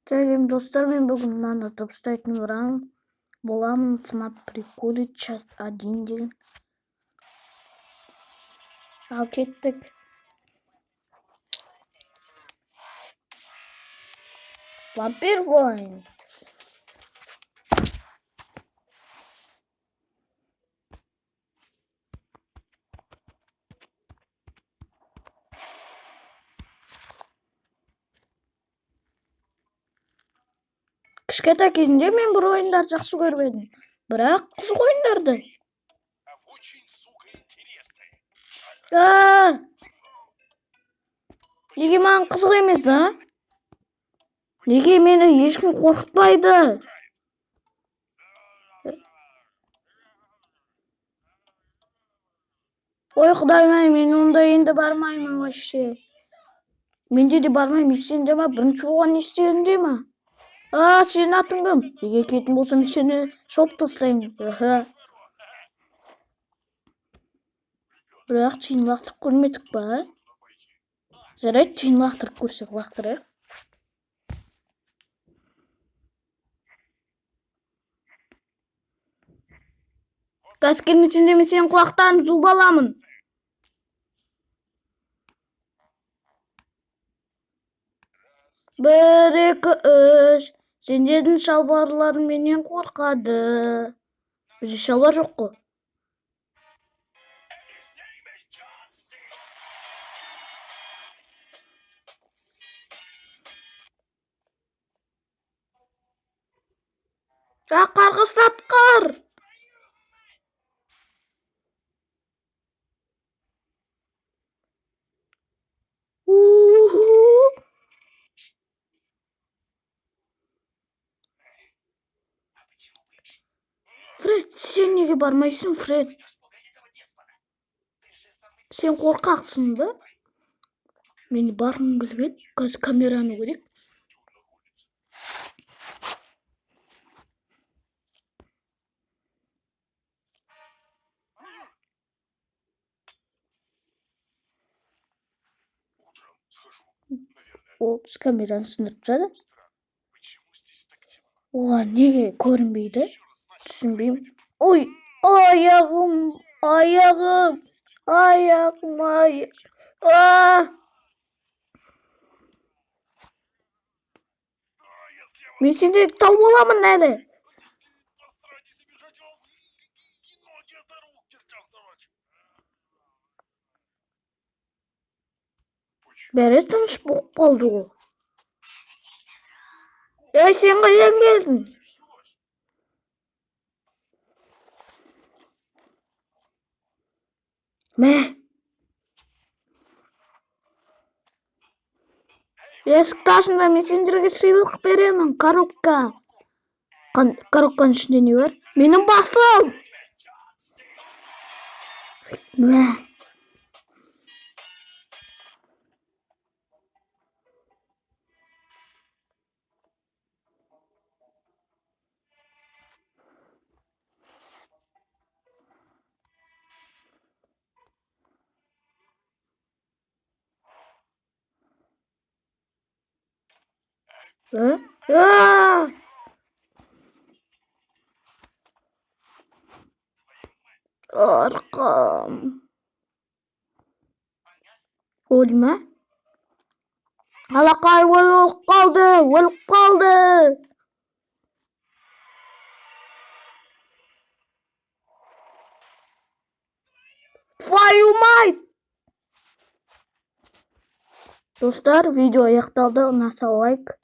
Сәлем, достар, мен бүгін мынаны дыбыстайтын боламын. FNAF приколы часть 1 деген. Ал кеттік. Вампир воин. Кішкентай кезімде мен бір ойындарды жақсы көріп едім. Бірақ қызық ойындарды. Неге маған қызық емес, а? Неге мені ешкім қорқытпайды? Ой, құдайым-ай, мен онда енді бармаймын вообще. Менде де бармаймын, сенде ма? Бірінші болған не істерінде ма? А, сенің атың кім? Егер кететін болсам, сені шауып тастаймын. Аха. Бірақ тиын лақтырып көрмедік па? Жарайды, тиын лақтырып көрсек, лақтырайық. Газ келмесең де мен сенің құлақтарыңды жұлып аламын. 1, 2, 3. Сендердің шалбарларың менен қорқады. Бізде шалбар жоқ қой. Қарғыс атқыр! Фред, сен неге бармайсың, Фред? Сен қорқақсың ба? Мен барғым келген. Қазір камераны көрейік. Ол камераны сындырып тастады. Оған неге көрінбейді? Түсінбеймін. Ой, аяғым, аяғым, аяғым, аяғым. Мен сендерді тауып аламын әлі. Бәрі тыныш болып қалды ғой. Ей, сен қайдан келдің? Мә. Есікті ашыңдар, мен сендерге сыйлық беремін. Коробка. Коробканың ішінде не бар? Менің басым! Мә. Арқам. Өлді ме? Алақай, өліп қалды, өліп қалды. Твою мать! Достар, видео аяқталды. Ұнаса лайк.